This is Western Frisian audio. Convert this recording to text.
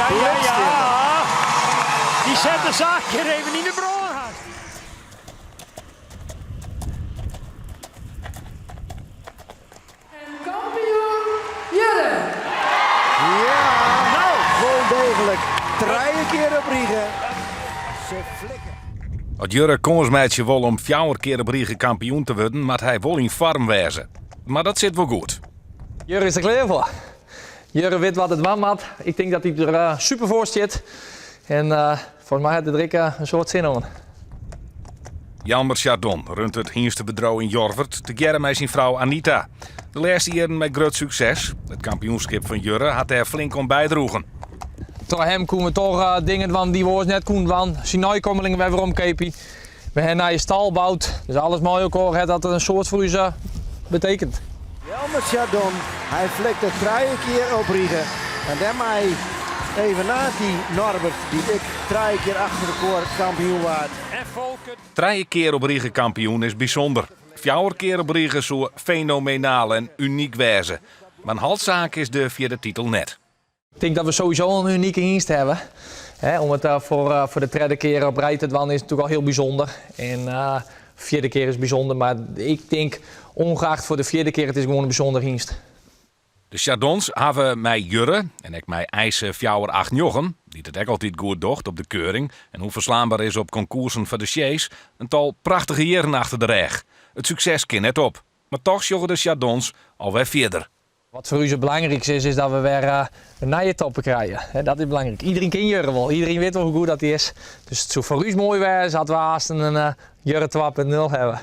Ja, ja, ja. Dy set de saak hjir even yn de brân hast. En kampioen Jurre! Ja, wol deeglik. Trije kear op rige. Se flikke. As Jurre kâns meitsje wol om fjouwer kear op rige kampioen te wurden, moat hy wol yn foarm wêze. Mar dat sit wol goed. Jurre is der klear foar. Jurre wit wat er dwaan moat. Ik tink dat hy der super foar stiet. En folgens my hat er der ek in soad sin oan. Jelmer Chardon runt it hynstebedriuw yn Jorwert tegearre mei syn frou Anita. De lêste jierren mei grut sukses. It kampioenskip fan Jurre hat dêr flink oan bydroegen. Troch him koene we toch dingen dwaan dy't we oars net koene dwaan. Syn neikommelingen wer werom keapje. We ha in nije stal boud. Dus alles mei elkoar hat dat in soad foar ús betekend. Jelmer Chardon, hy flikte trije kear op rige en dêrmei evenaart hy Norbert, dy't ek trije kear achter elkoar kampioen waard. Trije kear op rige kampioen is bysûnder. Fjouwer kear op rige soe fenomenaal en unyk wêze. Mar in halssaak is de fjirde titel net. Ik tink dat we sowieso al in unike hynst hawwe. Om it foar de tredde kear op rij te dwaan is natuerlik al hiel bysûnder. En fjirde kear is bysûnder, mar ik tink ongeacht foar de fjirde kear, it is gewoan in bysûnder hynst. De Chardons hawwe mei Jurre en ek mei Eise fjouwer acht njoggen, dy't it ek altyd goed docht op de keuring en ûnferslaanber is op konkoersen foar de sjees, in tal prachtige jierren achter de rêch. It sukses kin net op, mar toch sjogge de Chardons alwer fierder. Wat foar ús it belangrykste is, is dat we wer in nije topper krije. Dat is belangryk. Iedereen kin Jurre wol, iedereen wit wol hoe goed dat hy is. Dus it soe foar ús moai wêze as we aansten in Jurre 2.0 hawwe.